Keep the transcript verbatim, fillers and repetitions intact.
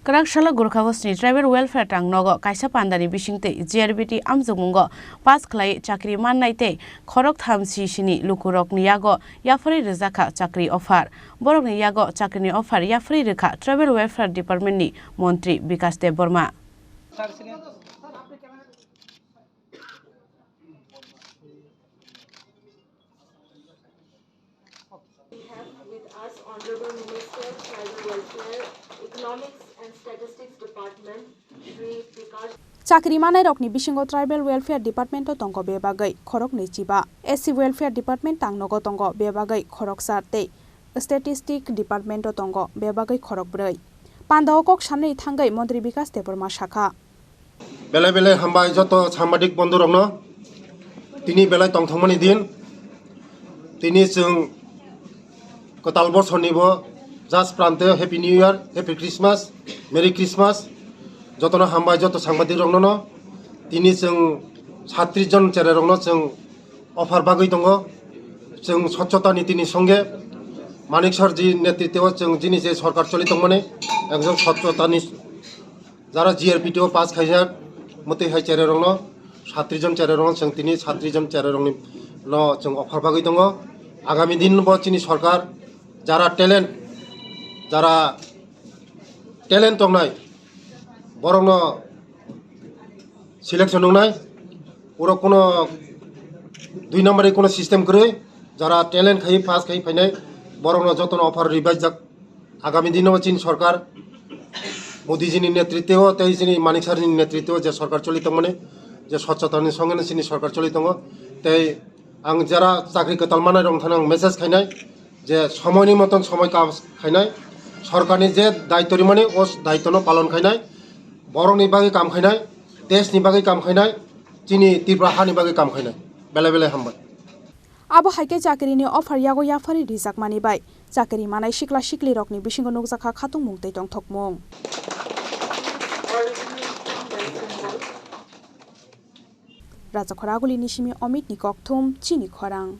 Kwrak salo Gorkha Ghoshni Tribal Welfare Tang Nogo kaisa pandani bisingtwi G R B T amjokmungo pass khlai chakri mannai tei khorok tham C C ni lukurokni yago yapharwi rwjakha chakri offer. Borokni yago chakrini offer yapharwi rwkha Tribal Welfare Department ni Montri Bikash Debbarma. We have with us Honorable Minister, Tribal Welfare, Economics and Statistics Department, Shri Prakash. Chakri manairokni bisingo Tribal Welfare Department-o tongo bebagwi khoroknwi chiba, S C Welfare Department tang nogo tongo bebagwi khoroksa tei Statistic Department-o tongo bebagwi khorokbrwi. Pandao kok sanwi thangwi Montri Bikash Debbarma sakha. Belai belai hambai joto sambadik bondhurokno. Tini belai tongthokmani din. Tini chwng kwtal bosorni bo jas prante Happy New Year, Happy Christmas, Merry Christmas. Jotono hambai joto sangbadik rokno no. Tini chwng satris jon cherai rokno chwng offer bagwi tongo. Chwng swchhota nitini songe Manik Sir ji netritwo chwng jini je sorkar choli tongmani ekjon swchhota ni jara G R B T o pass khaijak, mwtwi hai cherai rokno, satris jon cherai rokno chwng tini satris jon cherai rokni no chwng offer bagwi tongo. Agami din bo chini sorkar jara talent, jara talent tongnai, borokno selection wngnai, oro kuno dui number ni kuno system kwrwi, jara talent khai pass khai phainai, borokno jotono offer ribajak. Agami dino chini sorkar, Modi jini netritwo tei chini Manik Sir ni netritwo je sorkar choli tongmani, je swchhotani songe chini sorkar choli tongo, tei ang jara chakri kwtal manai rok thani ang message khainai je somoini moton somoi kam khainai, sorkarni je daityo rimani o daityono palon khainai, borokni bagwi kam khainai, deshni bagwi kam khainai, chini Tripura hani bagwi kam khainai. Belai belai hambai. Abo hai khe chakrini offer yago yapharwi rijakmani bai chakri manai sikla siklirokni bisingo nukjakha khatungmung tei tongthokmung. Rajakhor Agulini simi Omitni kokthum, Chini Khorang.